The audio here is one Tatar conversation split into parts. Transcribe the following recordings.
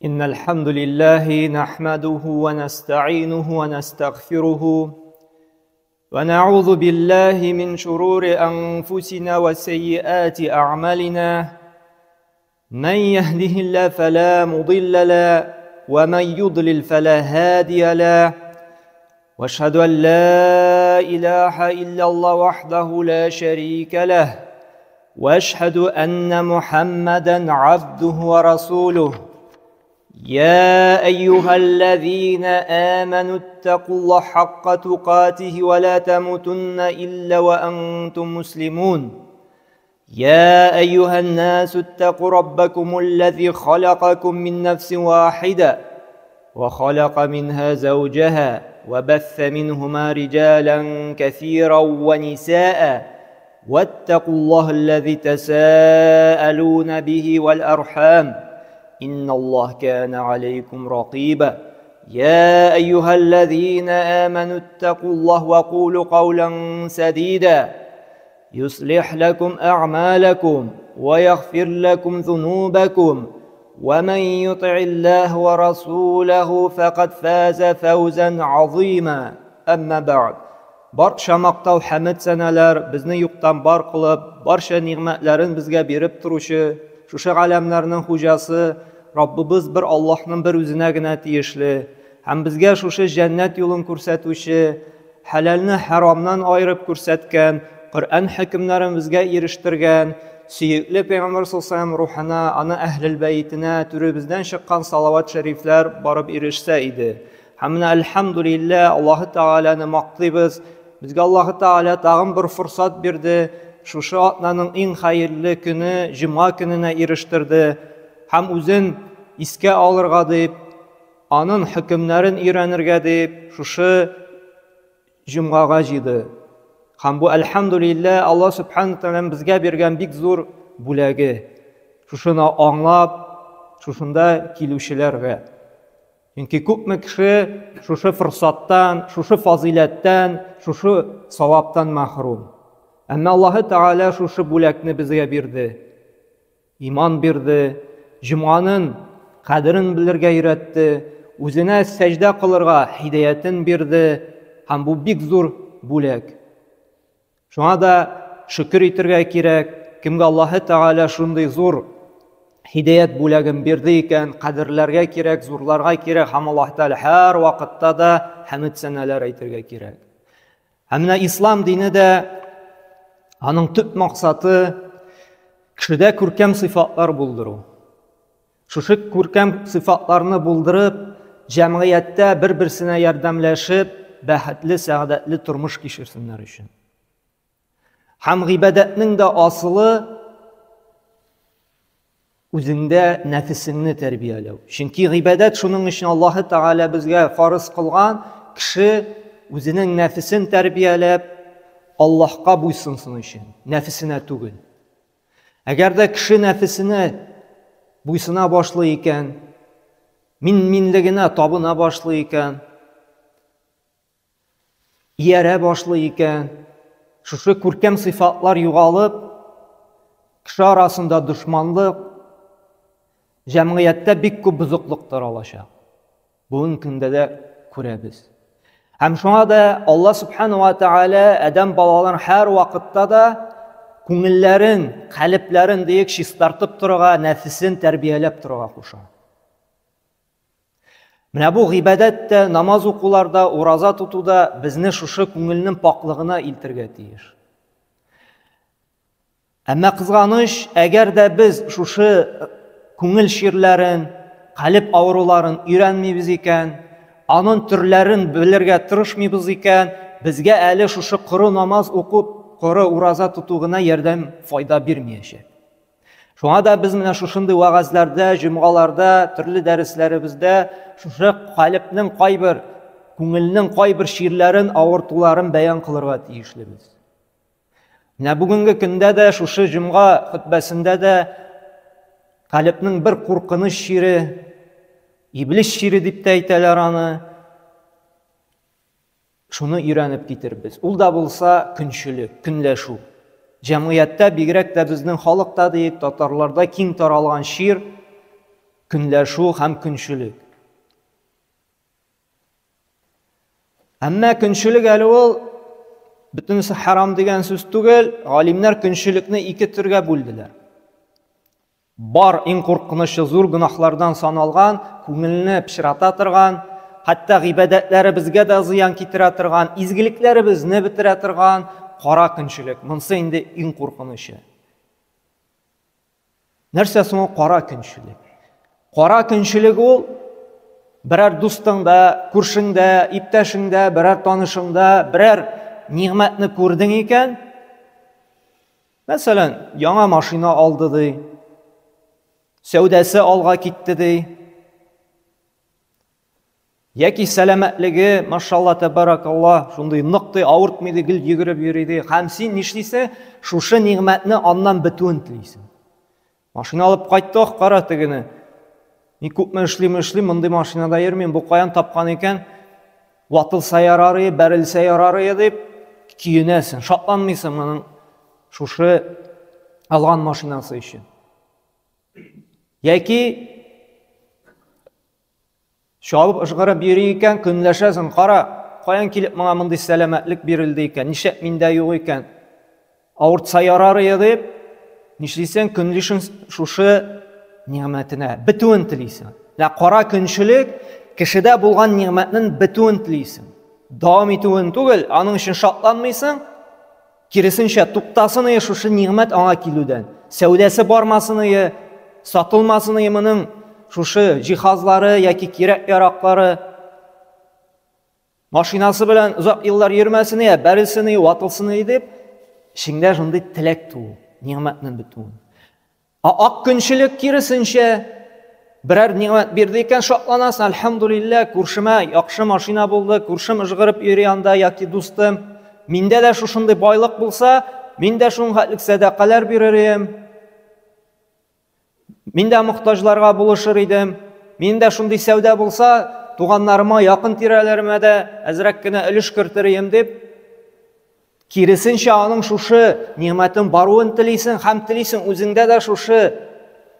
إن الحمد لله نحمده ونستعينه ونستغفره ونعوذ بالله من شرور أنفسنا وسيئات أعمالنا من يهده الله فلا مضل له ومن يضلل فلا هادي له واشهد أن لا إله إلا الله وحده لا شريك له واشهد أن محمدا عبده ورسوله يا أيها الذين آمنوا اتقوا الله حق تقاته ولا تموتن إلا وأنتم مسلمون يا أيها الناس اتقوا ربكم الذي خلقكم من نفس واحدة وخلق منها زوجها وبث منهما رجالا كثيرا ونساء واتقوا الله الذي تساءلون به والأرحام إن الله كان عليكم رقيبا يا أيها الذين آمنوا اتقوا الله وقولوا قولا سديدا يصلح لكم أعمالكم ويغفر لكم ذنوبكم ومن يطع الله ورسوله فقد فاز فوزا عظيما أما بعد Барча мактау хәмед сәнәләр безне юктан бар кылып, барча нигъмәтләрен безгә биреп торучы, шушы галәмнәрнең хуҗасы Раббыбыз бер Аллаһның бер үзенә генә тиешле һәм безгә шушы җәннәт юлын күрсәтүче, хәләлне хәрамнан аерып күрсәткән, Коръән хөкемнәрен безгә ирештергән, сөекле Пәйгамбәр саллаллаһу рухына, аны әһлел бәйтенә, түребездән чыккан салават шәрифләр барып ирешсә иде. Һәм менә әлхәмдүлилләһ, Аллаһы Тәгаләне мактыйбыз. Безгә Аллаһы Тәгалә тагын бер форсат бирде. Шушы атнаның иң хәерле көне, җомга көненә ирештерде. Һәм үзен искә алырга дип, Анын хөкемнәрен өйрәнергә дип, шушы җомгага җыйды. Һәм бу, әлхәмдүлилләһ, Аллаһ Сүбхәнәһү ва Тәгаләнең безгә биргән бик зур бүләге. Шушыны аңлап, шушында килүчеләргә. Чөнки күпме кеше шушы форсаттан, шушы фазыйләттән, шушы саваптан мәхрүм. Әмма Аллаһы Тәгалә шушы бүләкне безгә бирде. Иман бирде, җомганын кадерен белергә өйрәтте, үзенә сәҗдә кылырга һидаятен бирде һәм бу бик зур бүләк. Шуңа да шөкер итергә кирәк, кемгә Аллаһы Тәгалә шундый зур һидаят бүләген бирде икән, кадерләргә кирәк, зурларга кирәк һәм Аллаһ Тәгалә һәр вакытта да хәмд сәнәләр әйтергә кирәк. Һәм менә ислам дине дә аның төп максаты кешедә күркәм сыйфатлар булдыру. Шушы күркәм сыйфатларны булдырып, җәмгыятьтә бер-берсенә ярдәмләшеп, бәхетле, сәгадәтле тормыш кичерсеннәр өчен. Һәм гыйбадәтнең дә асылы үзеңдә нәфесеңне тәрбияләү. Чөнки гыйбадәт шуның өчен Аллаһы Тәгалә безгә фарыз кылган, кеше үзенең нәфесен тәрбияләп, Аллаһка буйсынсын өчен, нәфесенә түгел. Әгәр дә кеше нәфесенә буйсына башлый икән, мин-минлегенә табына башлый икән, иярә башлый икән, шушы күркәм сыйфатлар югалып, кеше арасында дошманлык, җәмгыятьтә бик күп бозыклык таралачак. Бүгенге көндә дә күрәбез. Һәм шуңа да Алла субхану ва тааля адәм балаларын һәр вакытта да күңелләрен, калебләрен диек чистартып торырга, нәфесен тәрбияләп торырга куша. Менә бу гыйбадәт тә, намаз укулар да, ураза тоту да безне шушы күңелнең пакълыгына илтергә тиеш. Әмма кызганыч, әгәр дә без шушы күңел чирләрен, калеб авыруларын өйрәнмибез икән, аның төрләрен белергә тырышмыйбыз икән, безгә әле шушы коры намаз укып, коры ураза тоту гына ярдәм, файда бирмәячәк. Шуңа да без менә шушындый вәгазьләрдә, җомгаларда, төрле дәресләребездә шушы калебнең кайбер, күңелнең кайбер чирләрен, авыртуларын бәян кылырга тиешлебез. Менә бүгенге көндә дә шушы җомга хөтбәсендә дә калебнең бер куркыныч чире, иблис чире дип тә әйтәләр аны, Шуны өйрәнеп китербез. Ул да булса көнчелек, көнләшү. Җәмгыятьтә, бигрәк тә безнең халыкта диек, татарларда киң таралган чир Көнләшү һәм көнчелек. Әмма көнчелек әле ул бөтенесе харам дигән сүз түгел. Галимнәр көнчелекне ике төргә бүлделәр. Бар иң куркынычы зур гөнаһлардан саналган, күңелне пычрата торган, хәтта гыйбадәтләребезгә дә зыян китерә торган, изгелекләребезне бетерә торган кара көнчелек. Монысы инде иң куркынычы. Нәрсә соң ул кара көнчелек? Кара көнчелек ул берәр дустыңда, күршеңдә, иптәшеңдә, берәр танышыңда берәр нигъмәтне күрдең икән, мәсәлән, яңа машина алды ди, сәүдәсе алга китте ди, Яки сәламәтлеге, машалла, тәбәрәкалла, шундый нык ди, авыртмый ди, гел йөгереп йөри ди. Һәм син нишлисең? Шушы нигъмәтне аннан бетүен телисең. Машина алып кайтты, ох, кара тегене. Мин күпме эшлим, эшлим, мондый машинада йөрмим, бу каян тапкан икән? Ватылса ярар, бәрелсә ярар дип көенәсең, шатланмыйсың моның шушы алган машинасы өчен. Яки Чабып ыжгырып йөри икән, көнләшәсең, кара, каян килеп моңа мондый сәламәтлек бирелде икән, нишләп миндә юк икән? Авыртса ярар иде дип, нишлисең, көнлишең шушы нигъмәтенә, бетүен телисең. Менә кара көнчелек кешедә булган нигъмәтнең бетүен телисең. Дәвам итүен түгел, аның өчен шатланмыйсың, Киресенчә, туктасын ие шушы нигъмәт аңа килүдән. Сәүдәсе бармасын ие, сатылмасын ие моның шушы җиһазлары яки кирәк-яраклары. Машинасы белән озак еллар йөрмәсен ие, бәрелсен ие, ватылсын ие дип, эчеңдә шундый теләк туу, нигъмәтнең бетүен. Ә ак көнчелек киресенчә, берәр нигъмәт бирде икән, шатланасың, әлхәмдулиллә, күршемә яхшы машина булды, күршем ыжгырып йөри анда яки дустым. Миндә дә шушындый байлык булса, мин дә шуның хәтлек сәдакалар бирер идем. Мин дә мохтаҗларга булышыр идем. Мин дә шундый сәүдә булса, туганнарыма, якын тирәләремә дә әзрәк кенә өлеш кертер идем дип, Киресенчә, аның шушы нигъмәтен баруын телисең һәм телисең үзеңдә дә шушы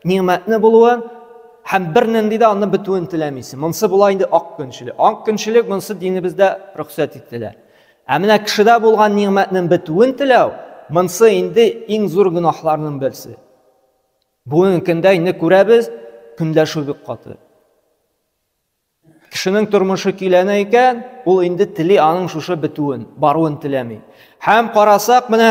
нигъмәтне булуын һәм бернинди дә аны бетүен теләмисең. Монсы була инде ак көнчелек. Ак көнчелек монсы динебездә рөхсәт ителә. Ә менә кешедә булган нигъмәтнең бетүен теләү, монсы инде иң зур гөнаһларның берсе. Бүгенге көндә инде күрәбез, көндәшү бик каты. Кешенең тормышы көйләнә икән, ул инде тели аның шушы бетүен, баруын теләми. Һәм карасак, менә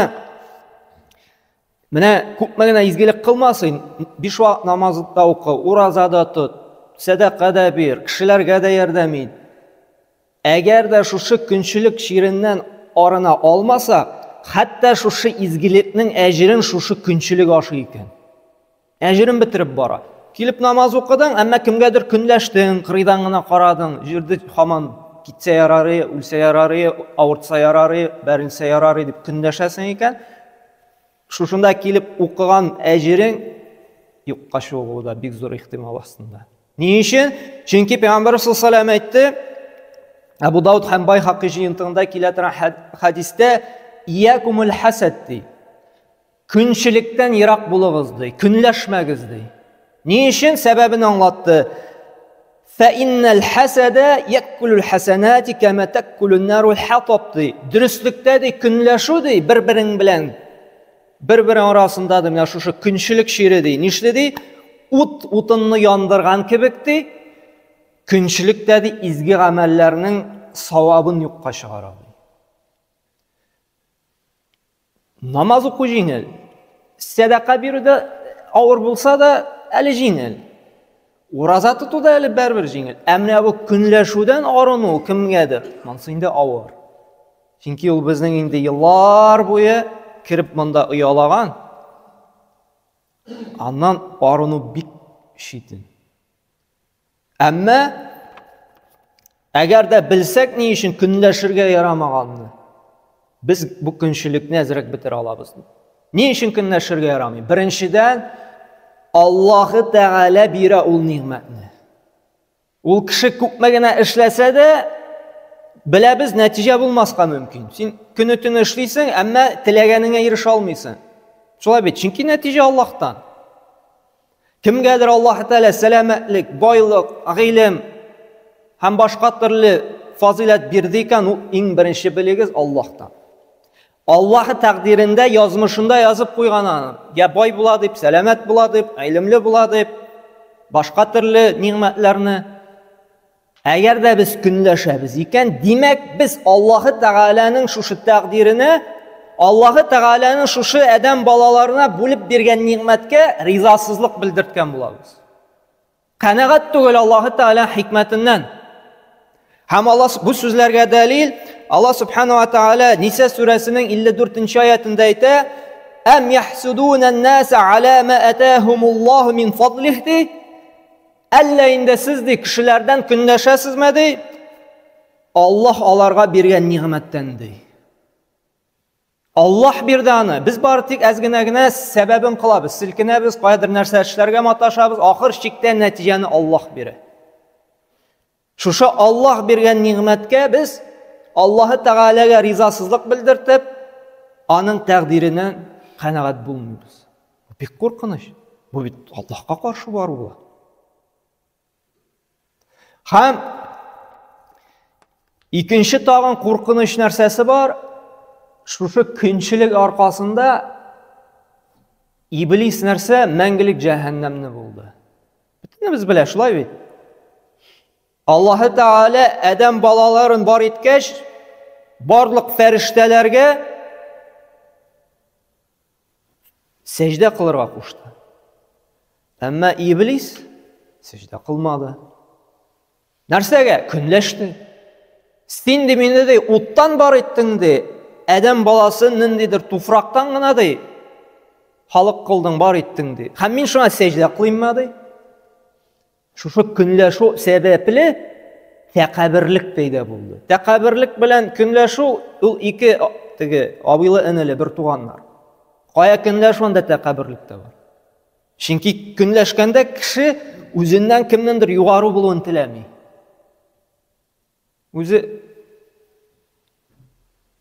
менә күпме генә изгелек кылмасын, биш вакыт намаз да укы, ураза да тот, сәдака да бир, кешеләргә дә ярдәм ит. Әгәр дә шушы көнчелек чиреннән арына алмаса, хәтта шушы изгелекнең әҗерен шушы көнчелек ашый икән. Әҗерен бетереп бара. Килеп намаз укыдың, әмма кемгәдер көнләштең, кырыйдан гына карадың, җирде һаман китсә ярары, үлсә ярары, авыртса ярары, бәрелсә ярары дип көнләшәсең икән, шушында килеп укыган әҗерең юкка чыгуы да бик зур ихтимал астында. Ни өчен? Чөнки Пәйгамбәр саллаллаху әйтте, Әбу Дауд һәм Байхаки җыентыгында килә торган хәдистә, "Иякумул хасад" ди. Көнчелектән ерак булыгыз, ди, көнләшмәгез, ди. Ни өчен? Сәбәбен аңлатты. Фәиннәл хәсәдә яккулул хәсәнәти кәмә тәккулун нарул хатаб, ди. Дөреслектә, ди, көнләшү, ди, бер-берең белән бер-берең арасында, ди, менә шушы көнчелек чире, ди. Нишле, ди? Ут утынны яндырган кебек, ди. Көнчелек тә, ди, изге гамәлләрнең савабын юкка чыгара, ди. Намаз уку җиңел. Сәдака бирү дә авыр булса да, әле җиңел. Ураза тоту да әле бәрбер җиңел. Ә менә бу көнләшүдән арыну кемгәдер, монысы инде авыр. Чөнки ул безнең инде еллар буе кереп монда оялаган. Аннан арыну бик читен. Әмма әгәр дә белсәк ни өчен көнләшергә ярамаганны, без бу көнчелекне әзрәк бетерә алабыз. Ни өчен көнләшергә ярамый? Беренчедән, Аллаһы Тәгалә бирә ул нигъмәтне. Ул кеше күпме генә эшләсә дә, беләбез, нәтиҗә булмаска мөмкин. Син көне-төне эшлисең, әмма теләгәнеңә ирешә алмыйсың. Шулай бит, чөнки нәтиҗә Аллаһтан. Кемгәдер Аллаһ Тәгалә сәламәтлек, байлык, гыйлем һәм башка төрле фазыйләт бирде икән, ул иң беренче белегез Аллаһтан. Аллаһ тәкъдирендә, язмышында язып куйган аны. Я бай була дип, сәламәт була дип, гыйлемле була дип, башка төрле нигъмәтләрне. Әгәр дә без көнләшәбез икән, димәк, без Аллаһы Тәгаләнең шушы тәкъдиренә, Аллаһы Тәгаләнең шушы адәм балаларына бүлеп биргән нигъмәткә ризасызлык белдерткән булабыз. Канәгать түгел Аллаһы Тәгалә хикмәтеннән. Һәм Аллаһ бу сүзләргә дәлил, Аллаһ Субхану ва Тәгалә Ниса сүрәсенең 54 аятында әйтә: "Әм яхсудуна ан-наса ала ма атахумуллаһу мин фадлихи" Әллә инде сез, ди, кешеләрдән көнләшәсезме, ди? Аллаһ аларга биргән нигъмәттән, ди. Аллаһ бирде аны. Без бары тик әз генә генә сәбәбен кылабыз, селкенәбез, каядыр нәрсә эшләргә маташабыз, ахыр чиктә нәтиҗәне Аллаһ бирә. Шушы Аллаһ биргән нигъмәткә без Аллаһы Тәгаләгә ризасызлык белдертеп, аның тәкъдиренә канәгать булмыйбыз. Бу бик куркыныч. Бу бит Аллаһка каршы бару була. Һәм икенче тагын куркыныч нәрсәсе бар. Шушы көнчелек аркасында Иблис нәрсә мәңгелек җәһәннәмне булды. Бөтенебез белә, шулай бит. Аллаһы Тәгалә адәм балаларын бар иткәч, барлык фәрештәләргә сәҗдә кылырга кушты. Әмма Иблис сәҗдә кылмады. Нәрсәгә? Көнләште. Син ди мине ди уттан бар иттең ди. Адәм баласын ниндидер туфрактан гына ди. Халык кылдың, бар иттең ди. Һәм мин шуңа сәҗдә кылыйммы ди. Шушы көнләшү сәбәпле тәкәбберлек пәйда булды. Тәкәбберлек белән көнләшү ул ике теге абыйлы энеле бер туганнар. Кая көнләшү анда тәкәбберлек тә бар. Чөнки көнләшкәндә кеше үзеннән кемнеңдер югары булуын теләми. Үзе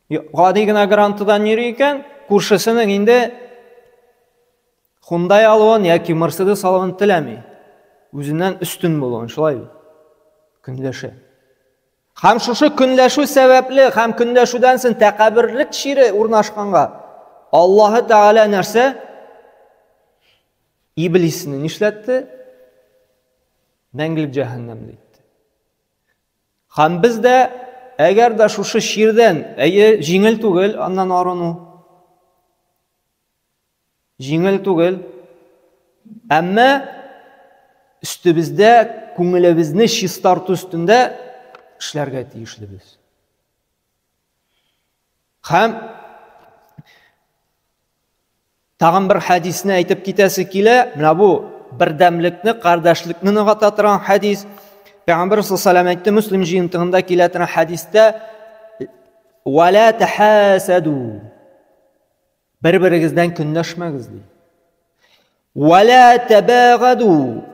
гади генә грантыдан йөри икән, күршесенең инде Hyundai алуын яки Mercedes алуын теләми. Үзеннән өстен булуын, шулай бит. Көнләшә. Һәм шушы көнләшү сәбәпле һәм көнләшүдән соң тәкәбберлек чире урнашканга Аллаһы Тәгалә нәрсә? Иблисне нишләтте? Мәңгелек җәһәннәмдә итте. Һәм без дә, әгәр дә шушы чирдән, әйе, җиңел түгел аннан арыну. Җиңел түгел. Әмма өстебездә күңелебезне чистарту өстендә эшләргә тиешлебез. Һәм тагын бер хәдисне әйтеп китәсе килә. Менә бу бердәмлекне, кардәшлекне ныгыта торган хәдис. Пәйгамбер саллаллаху алейһи әйтте, Муслим җыентыгында килә торган хәдистә: "Ва ла тахасаду" Бер-берегездән көнләшмәгез ди. Ва ла табагаду.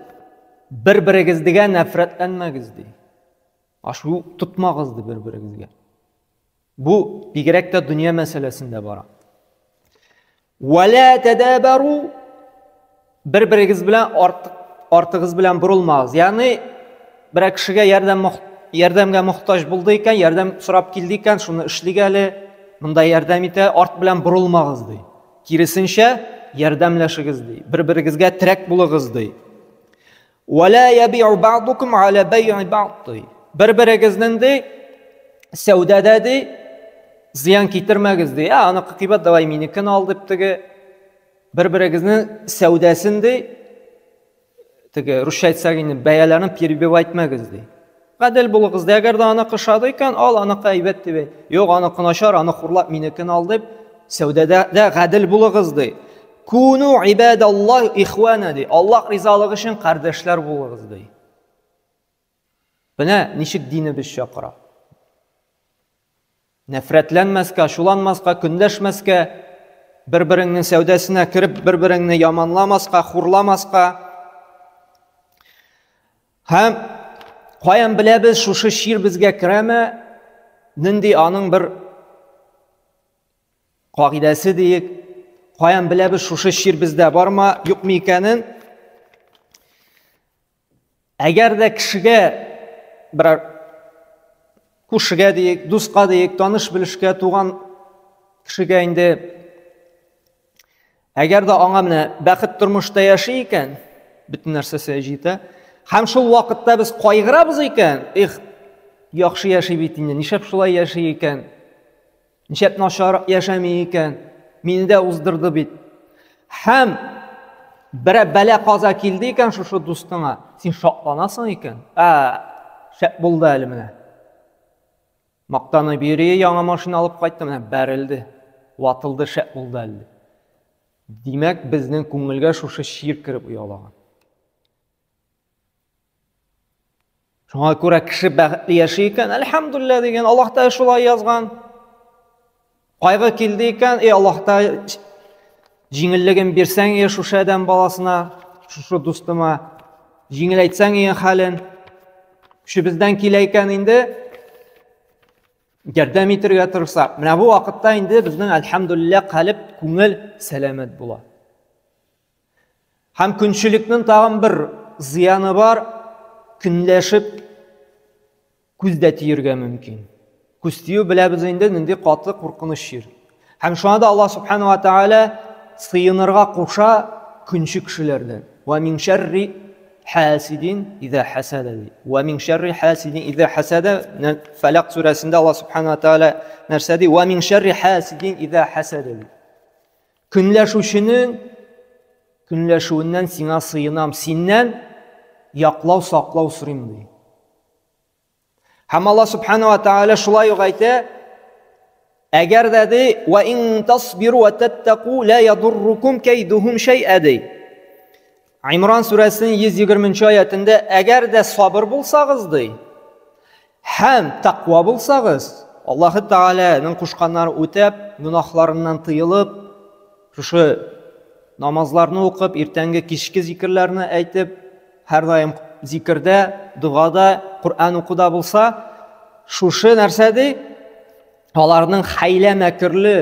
Бер-берегездән нәфрәтләнмәгез ди. Ашу тотмагыз ди бер-берегезгә. Бу бигрәк тә дөнья мәсьәләсендә бара. Ва ла тадабару. Бер-берегез белән артык артыгыз белән борылмагыз. Ягъни берәр кешегә ярдәм ярдәмгә мохтаҗ булды икән, ярдәм сорап килде икән, шуны эшлик әле, монда ярдәм итә, арт белән борылмагыз ди. Киресенчә, ярдәмләшегез ди. Бер-берегезгә терәк булыгыз ди. Ва ла яби'у бa'дукум аля бай'i бa'д ди. Бер-берегезнең ди сәүдәдә ди зыян китермәгез ди. Ә аныкы кыйбат, давай минекен ал дип теге Бер-берегезнең сәүдәсен ди, теге русча әйтсәк инде, бәяләрен перебивать итмәгез ди. Гадел булыгыз ди. Әгәр дә аныкы ошады икән, ал, аныкы әйбәт дип әйт. Юк, аныкы начар, аны хурлап минекен ал дип, сәүдәдә дә гадел булыгыз ди. Куну ибадаллаһ ихвана ди. Аллаһ ризалыгы өчен кардәшләр булыгыз ди. Менә ничек динебез чакыра. Нәфрәтләнмәскә, ачуланмаска, көнләшмәскә, бер-береңнең сәүдәсенә кереп, бер-береңне яманламаска, хурламаска. Һәм каян беләбез, шушы чир безгә керәме? Нинди аның бер кагыйдәсе диек? Каян беләбез, шушы чир бездә бармы, юкмы икәнен? Әгәр дә кешегә берәр күршегә диек, дуска диек, таныш белешкә, туган кешегә инде әгәр дә аңа менә бәхет тормышта яши икән, бөтен нәрсәсе җитә. Һәм шул вакытта без кайгырабыз икән, эх, яхшы яши бит инде, нишләп шулай яши икән? Нишләп начар яшәми икән? Мине дә уздырды бит. Һәм берәр бәла каза килде икән шушы дустыңа, син шатланасың икән. Ә, шәп булды әле менә. Мактанып йөри, яңа машина алып кайтты, менә бәрелде, ватылды, шәп булды әле. Димәк, безнең күңелгә шушы чир кереп оялаган. Шуңа күрә кеше бәхетле яши икән, әлхәмдулилла дигән, Аллаһ та шулай язган. Кайгы килде икән, эй Аллаһ та җиңеллеген бирсәң е шушы адәм баласына, шушы дустыма, җиңеләйтсәң е хәлен. Көчебездән килә икән инде, ярдәм итәргә тырышсак, менә бу вакытта инде безнең әлхәмдулилла калеб, күңел сәламәт була. Һәм көнчелекнең тагын бер зыяны бар, көнләшеп күз дә тиергә мөмкин. Күз тию беләбез инде нинди каты куркыныч чир. Һәм шуңа да Аллаһ субхану ва тааля сыенырга куша көнче кешеләрдән. Ва мин шәрри хасидин иза хасада ди. Ва мин шәрри хасидин иза хасада. Фәләк сүрәсендә Аллаһ субхану ва тааля нәрсә ди? Ва мин шәрри хасидин иза хасада ди. Көнләшүченең көнләшүеннән сиңа сыенам, синнән яклау, саклау сорыйм, ди. Һәм Алла субхана ва тааля шулай ук әйтә, әгәр дә ди, ва ин тасбиру ва таттаку ла ядуррукум кайдухум шай'a ди. Имран сүрәсенең 120 аятендә әгәр дә сабыр булсагыз ди, һәм тәкъва булсагыз, Аллаһы Тәгаләнең кушканнарын үтәп, гөнаһларыннан тыелып, шушы намазларны укып, иртәнге кичке зикерләрне әйтеп, һәрдаим зикердә, догада, Коръән укуда булса, шушы нәрсә ди, аларның хәйлә мәкерле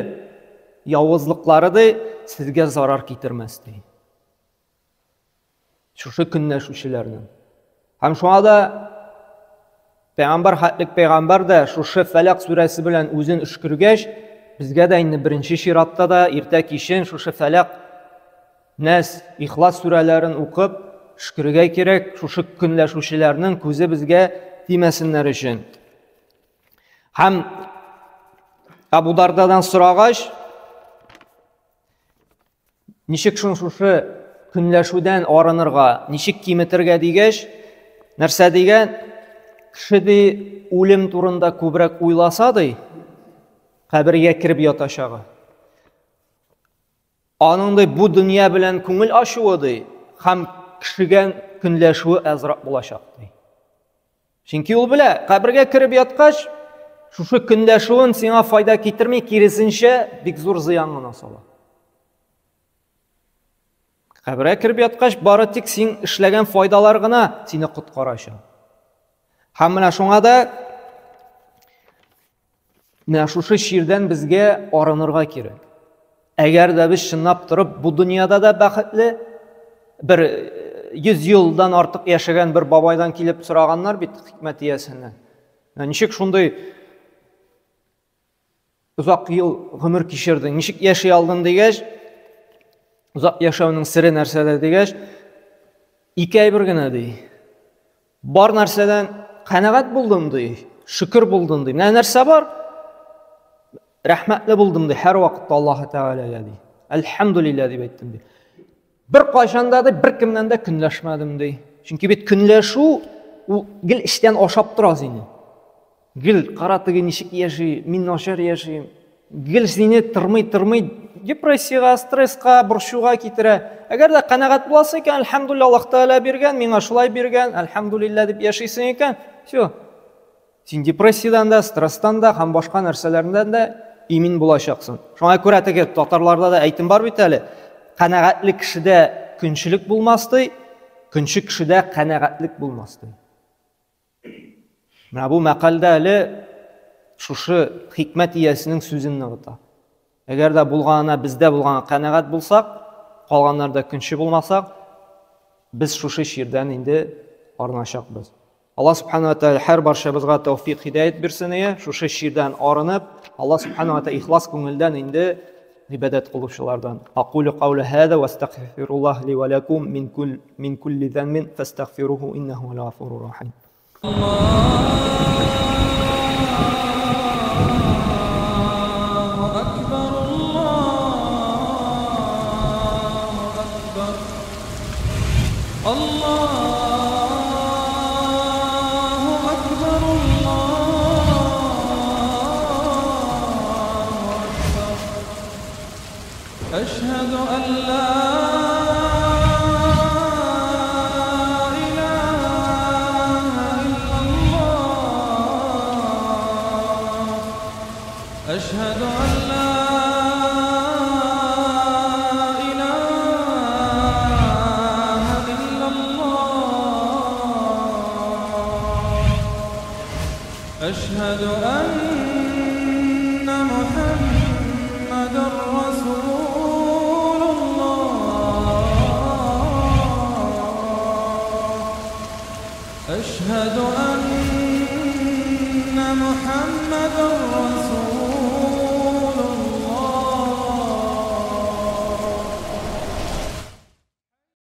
явызлыклары ди, сезгә зарар китермәс ди. Шушы көнләшүчеләрнең. Һәм шуңа да Пәйгамбәр хәтлек пәйгамбәр дә шушы Фәләк сүрәсе белән үзен өшкергәч, безгә дә инде беренче чиратта да иртә кичен шушы Фәләк, Нәс, Ихлас сүрәләрен укып өшкерергә кирәк, шушы көнләшүчеләрнең күзе безгә тимәсеннәр өчен. Һәм Абу Дардадан сорагач, Ничек шун шушы көнләшүдән арынырга, ничек киметергә дигәч, нәрсә дигән? Кеше ди үлем турында күбрәк уйласа ди, кабергә кереп ятачагы. Аның ди бу дөнья белән күңел ачуы ди һәм кешегә көнләшүе азрак булачак ди. Чөнки ул белә, кабергә кереп яткач, шушы көнләшүен сиңа файда китерми, киресенчә, бик зур зыян гына сала. Кабергә кереп яткач, бары тик син эшләгән файдалар гына сине коткарачак. Һәм менә шуңа да Менә шушы чирдән безгә арынырга кирәк. Әгәр дә без чынлап торып бу дөньяда да бәхетле бер 100 елдан артык яшәгән бер бабайдан килеп сораганнар бит хикмәт иясеннән. Ничек шундый озак ел гомер кичердең, ничек яши алдың дигәч, озак яшәүнең сере нәрсәдә дигәч, ике әйбер генә ди. Бар нәрсәдән канәгать булдым ди, шөкер булдым ди. Менә нәрсә бар? Рәхмәтле булдым ди һәр вакытта Аллаһ Тәгаләгә ди. Әлхәмдулилла дип әйттем ди. Бер кайчан да ди, бер кемнән дә көнләшмәдем ди. Чөнки бит көнләшү ул гел эчтән ашап тора сине. Гел кара теге ничек яши, мин начар яшим. Гел сине тырмый-тырмый депрессиягә, стресска, борчуга китерә. Әгәр дә канәгать буласың икән, әлхәмдулилла, Аллаһ Тәгалә биргән, миңа шулай биргән, әлхәмдулилла дип яшисең икән, все. Син депрессиядән дә, стресстан да һәм башка нәрсәләрдән дә имин булачаксың. Шуңа күрә теге татарларда да әйтем бар бит әле, канәгатьле кешедә көнчелек булмас ди, көнче кешедә канәгатьлек булмас ди. Менә бу мәкальдә әле шушы хикмәт иясенең сүзен ныгыта. Әгәр дә булганына бездә булганга канәгать булсак, калганнарда көнче булмасак, без шушы чирдән инде арыначакбыз. Алла субхана ва тааля һәр барчабызга тәүфик һидаят бирсен ие, шушы чирдән арынып, Алла субхана ва тааля ихлас күңелдән инде гыйбадәт кылучылардан. Акулю кауля хада ва астагфируллах ли ва лакум мин кулли занбин фастагфируху иннаху хувал гафурур рахим. الله أكبر الله أكبر الله أكبر الله أكبر أشهد أن لا إله إلا الله أشهد أن لا إله إلا الله أشهد أن محمدا رسول الله أشهد أن محمدا رسول